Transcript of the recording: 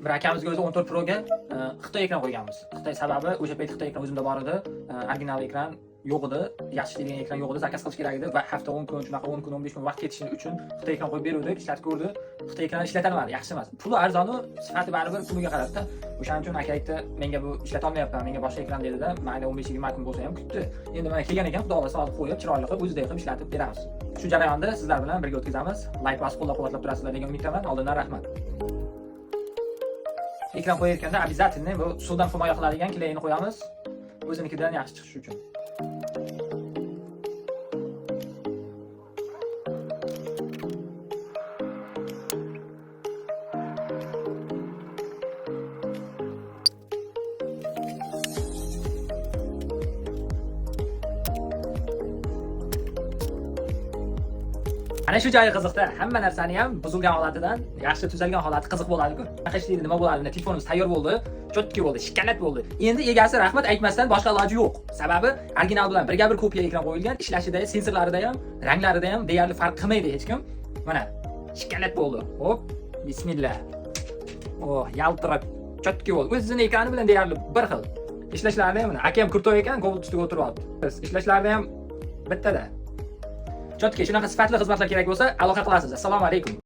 Bir akamizga o'zi 14 Pro'ga Xitoy ekran qo'yganmiz. Xitoy sababi o'sha payt Xitoy ekran o'zimda bor edi. Original ekran yo'q edi. Yaxshi ishlaydigan ekran yo'q edi. Zakaz qilish kerak edi va hafta 10 kun, shunaqa 10 kun, 15 kun vaqt ketishi uchun Xitoy ekran qo'yib beruvdik, ishlatib ko'rdi. Xitoy ekranni ishlatalmadi, yaxshi emas. Puli arzonu, sifati baribir puliga qaradi-da. O'shaning uchun aka aytdi, menga bu ishlata olmayapman, menga boshqa ekran dedi-da. Mayli 15-20 kun bo'lsa ham kutdi. Endi mana kelgan ekan, xudo xohlasa hozir qo'yib, chiroyli qilib, o'ziday qilib ishlatib beramiz. Shu jarayonda sizlar bilan birga o'tkazamiz. Like bosib qo'llab-quvvatlab turasizlar degan umiddaman. Oldindan rahmat. Ekran qo'yayotganda обязательно bu suvdan himoya qiladigan kleyni qo'yamiz. O'zinikidan yaxshi chiqishi uchun. Ana shu joyi qiziqda. Hamma narsani ham buzilgan holatidan yaxshi tuzalgan holati qiziq bo'ladi-ku. Qanaqa ishlaydi, nima bo'ladi? Mana telefonimiz tayyor bo'ldi, чётко bo'ldi, shikolat bo'ldi. Endi egasi rahmat aytmasdan boshqa iloji yo'q. Sababi original bilan birga bir kopiya ekran qo'yilgan, ishlashida, sensorlarida ham, ranglarida ham deyarli farq qilmaydi hech kim. Mana shikolat bo'ldi. Hop, bismillah. Oh, yaltirab чётко bo'ldi. O'zini ekrani bilan deyarli bir xil. Ishlashlarida ham mana akam крутой ekan, Cobalt ustiga o'tiryapti. Biz ishlashlarida ham bittada. Чётко, shunaqa sifatli xizmatlar kerak bo'lsa, aloqa qilasiz. Assalomu alaykum.